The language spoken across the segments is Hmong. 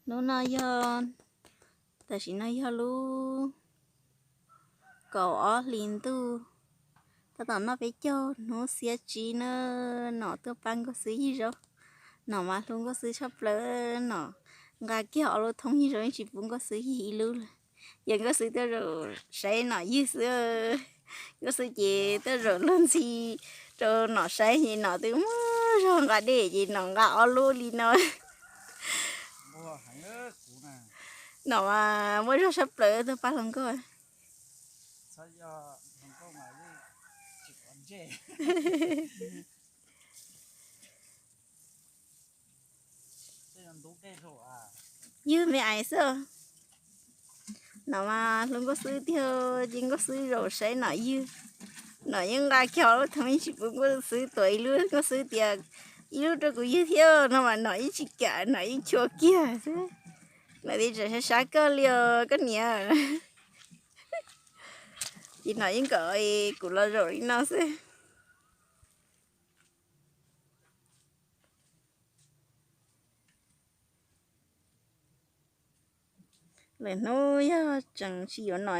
Hnub no yog, tam sim no yog lub kaum ob hlis ntuj, tab tom noj peb caug hnub xiab tsib na. Nom tuaj pab Nkauj Xwb yig zaub, nom mas hlub Nkauj Xwb tshaj plaws, nom nqa kiag ob lub thoob yig zaub yeej tsis pub Nkauj Xwb yig ib lub li. Yog Nkauj Xwb tuaj zaum saib nom ywg xwb. Nkauj Xwb ces tuaj zaum luag ntxhi rau nom saib ces nom twb muaj zog nqa dej ces nom nqa ob lub li no. Nom mas muaj zog tshaj plaws tuaj pab hluas nkauj. Ywg me ais xwb. Nom mas hlub Nkauj Xwb tiag, ces Nkauj Xwb zaum saib nom ywg. Nom yeej nqa kiag ob lub thoob yeej tsis pub Nkauj Xwb tuav ib lub, Nkauj Xwb tias ib lub rau kuv ywg thiab no mas nom yeej tsis kam, nom yeej chua kiag xwb. Nom tias tsam sab sab koj li os koj niam. Ces nom yeej kom kuv los zaum li no xwb. Lwm hnub yog tseem tsis yuav nom,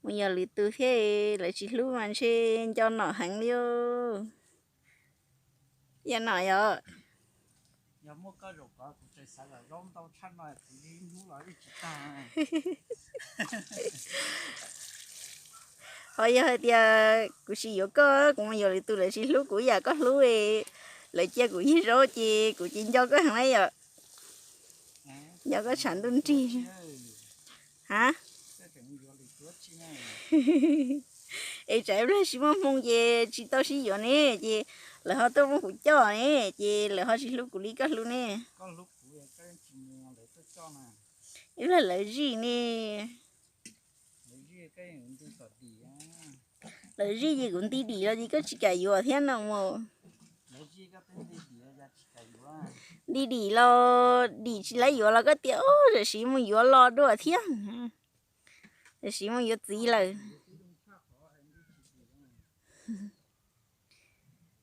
mus yos lwm tus thiab, lawv tsis hlub mas ntshe nco nom heev li. Yog nom yog. Ho yog hais tias kuv tsis yuav koj, kuv mus yuav lwm tus lawv tsis hlub kuv yam koj hlub, lawv cia kuv yig zaub ces kuv ces nco koj heev na yom. Nco koj tshav ntuj nrig. Ha? Es tsam ib pliag tsis muaj hmoo ces tsis tau sib yuav ne, ces lawv ho tuaj muab kuv coj ne, ces lawv ho tsis hlub kuv li koj hlub ne. Ib pliag lawv zij ne. Lawv zij ces kuv nti dim los ces koj tsis kam yuav thiab no mus. Nti dim los dim tsis laib yuav los koj tias, ub, tam sim mus yuav los dua thiab. Tam sim mus yuav txiv lawm.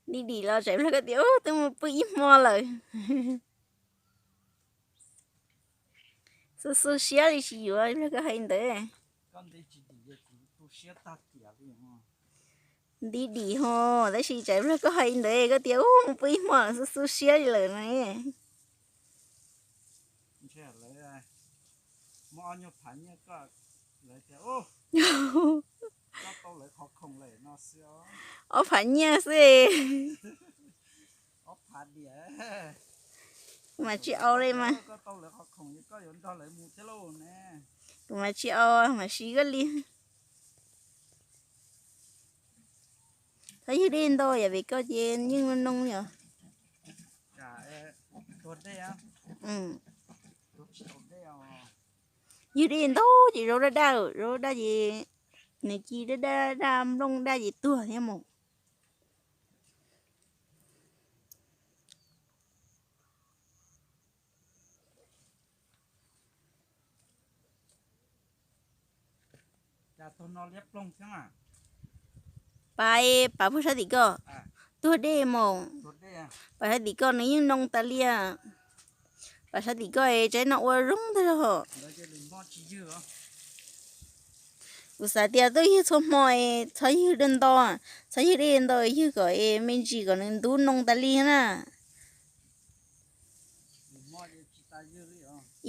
Nti dim los tsam ib pliag koj tias, ub, twb mus pw ib hmo lawm. Xu xu siab li tsis yuav ib pliag koj hais ntawd. Nti dim ho, tab sis tsam ib pliag koj hais ntawd koj tias, ub, mus pw ib hmo lawm xu xu siab li lawm no. Ob phav nyiaj xwb. Kuv mas tsis au li mas. Kuv mas tsis au mas siv koj li. Txhob ywg dej ntau yam pem koj ces yeej noo li os. Ywg dej ntau ces zaub daj daj, zaub daj ces nws ci daj daj daj, nplooj daj ces tuag thiab mus. Pav, pav puag sab tim koj, tuag dej mus. Pav sab tim koj nws yeej noo tas li. Pav sab tim koj tsaib no ua zoo tag zog. Kuv xav tias tuaj ywg txhua hmo, txhob ywg dej ntau, txhob ywg dej ntau, ywg kom me ntsis kom nws ntub noo tas li na.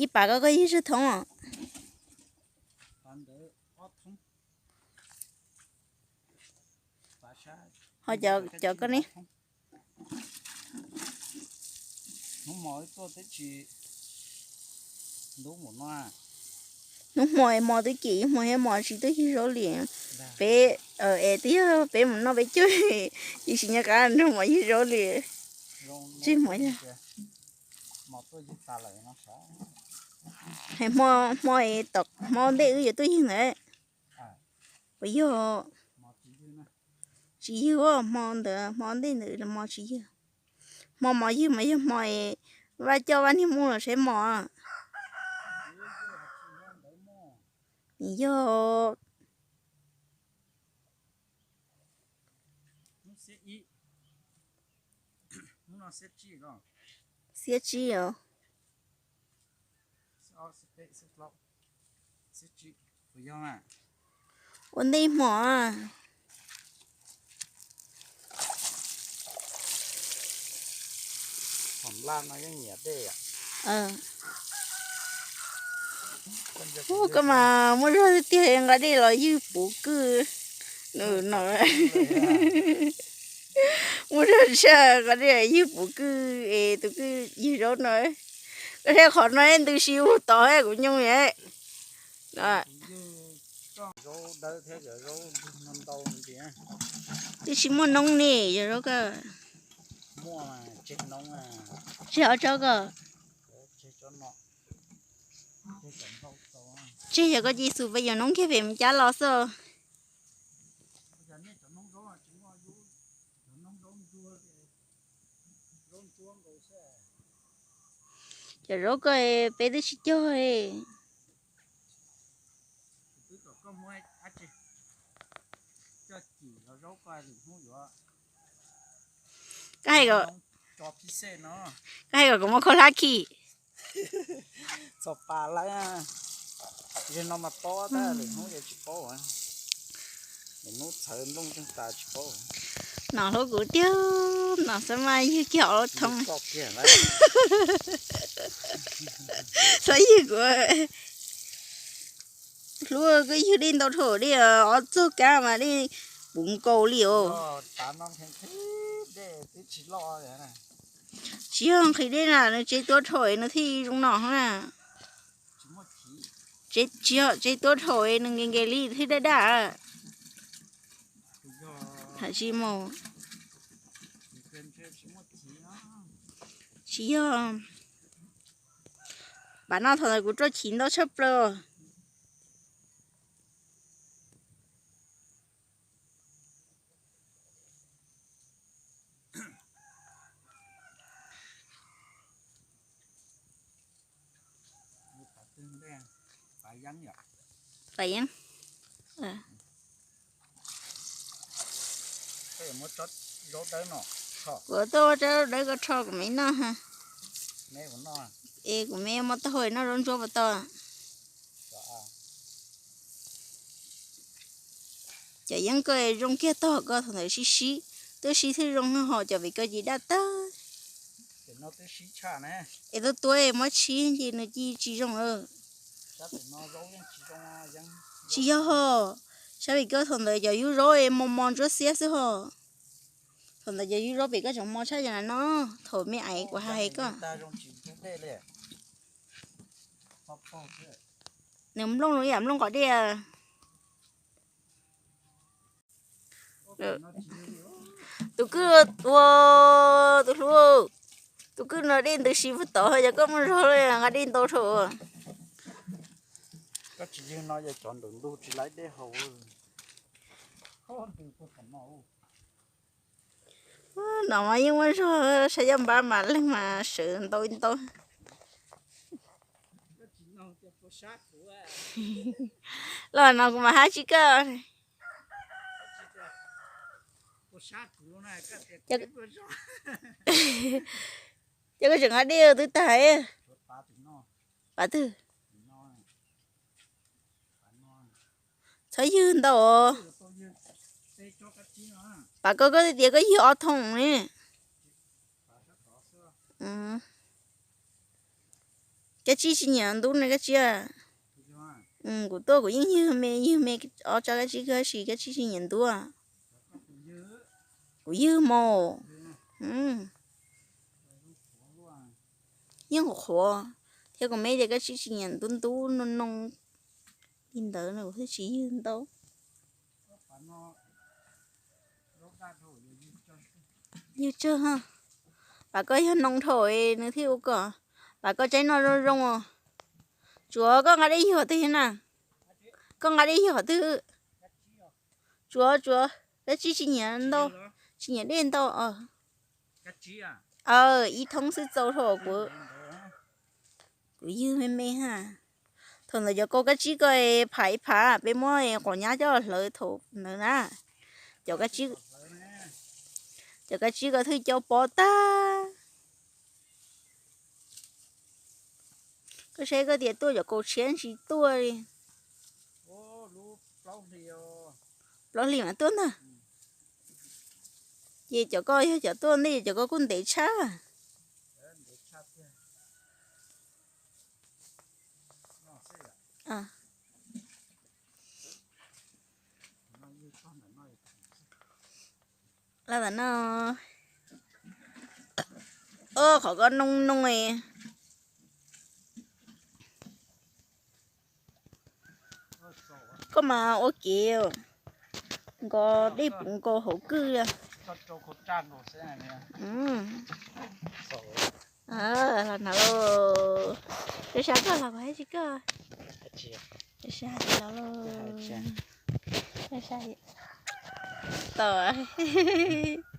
Ib pav koj, koj ywg tsawg thoob? Ho cov koj ne? Hnub hmo mos twb cem ib hmo thiab mos tsis tuaj ywg zaub li. Peb, es twb yog peb mus noj peb caug, tsis nco qab nrog mos ywg zaub li. Tseg mos yog. Hmo, hmo, hmo ntej wb yuav tuaj ywg ntawd. Puas yog? Tsis ywg, hmo ntawd hmo ntej ntawd mos tsis ywg. Hmo mos ywg mas yog hmo Vaj coj Vaj niag mus los saib mos. Nws yog xiab tsib os. Ua ntej hmo. Ub, koj mas muaj zog tiag tiag, nqa dej los ywg puv kwj no. Muaj zog tshaj, nqa dej ywg puv kwj es tus kwj ywg zaub no. Koj saib qhov no ntws si ub tod kuv nyooj. Twb tsis muaj noob ne, yog zaub koj. Tseg ob tsob koj. Tseg yog koj cia xus pes yog noob kiag pem mus cab los xwb. Cov zaub koj peb twb tsis cog. Koj hais kom, koj hais kom kuv muab khaub hlab khi. Txog pas lawm, no mas paub tab lwm hnub yuav tsis paub. Lwm hnub txhawv nplooj tseej tas tsis paub. No hlub kuv tiag, no xab maj ywg kiag ob lub thoob. Xab ywg kuv. Hlub koj ywg dej ntau dhau dej, ob txog kab mas dej puv nkaus li os. Tsis yog nqhis dej na, nws tsev tuab dhau nws thiaj zoo no na. Tsis yog tsev tuab dhau nws nkees nkees li thiaj daj daj. Tsis yog, pas no thaum ntawd kuv rau chiv ntau tshaj plaws. Pas yeeb. Kuv tuaj ua tsob dawb koj rho kuv me noj. Es kuv me muab tau hau noj zaub ntsuab puas tau? Cov yeeb koj zoo kiag tog koj thaum ntawd sib sib, twb sib thiaj zoo ho cov pem koj ces daj tag. Es tuab tuab muab tshib ces nws ci tsis zoo. Tsis yog ho, sab pem koj thaum ntawd cov yub zaub mos mos ntsuab xiab xwb ho. Thaum ntawd cov yub zaub pem koj tseem mos tshaj cov no, thaum me aiv kuv hais koj. Nws nplooj zoo yam nplooj qos dej. Tus kwj ua, tus hlub, tus kwj no dej ntws si puag tod, yog koj muaj zog nqa dej ntau dhau. Koj tsis ywg no yog cov ntawm ntug tsis laib dej haus. No mas yeej muaj zog, saib coj npab mas leej mas sawv ntau ntau. Los no kuv mam hab tsis koj. Ces koj tseem nqa dej twb tag. Pas twg? Txhob ywg ntau. Pas koj, koj tias koj ywg ob thooj ne. Kab tsib tsis nyiam ntub ne kab tsib. Kuv tuaj kuv yeej ywg me ywg me ob tsob kab tsib kawg tab sis kab tsib tsis nyiam ntub. Kuv ywg mos. Yeej qhuav qhuav, thiab kuv me tias kab tsib tsis nyiam ntub ntub noo noo li ntawd kuv thiaj tsis ywg ntau. Ywg tsawg, pas koj yog noo dhau nws thiaj ua kom, pas koj tsaib noj zoo zoo os. Tsuav koj nqa dej ywg qhov twg na? Koj nqa dej ywg qhov twg? Tsuav, tsuav, kab tsib tsis nyiam ntau, tsis nyiam dej ntau os. Aw, ib thoob xwb txaus dhau kuv. Kuv ywg me me ha. Thaum ntawd cov kau kab tsib ko phav ib phav peb muab quav nyab coj hlawv thaum ntawd na. Cov kab tsib, cov kab tsib ko thwj cau pob tag. Koj saib koj tias tuaj cov kaus tshiab ntsis tuaj li. Plaub hlis mas tuaj ntag. Ces cov koj yog cov tuaj ntej, cov koj kuj ntev tshaj. Los tam no, o, qhov ko noog noog. Koj mas ua kev nkaus dej puv nkaus hauv kwj li. Los hnav lauj. Rau sab koj los kuv hais tsis koj. Rau sab hais tsis los lauj. Rau sab tau.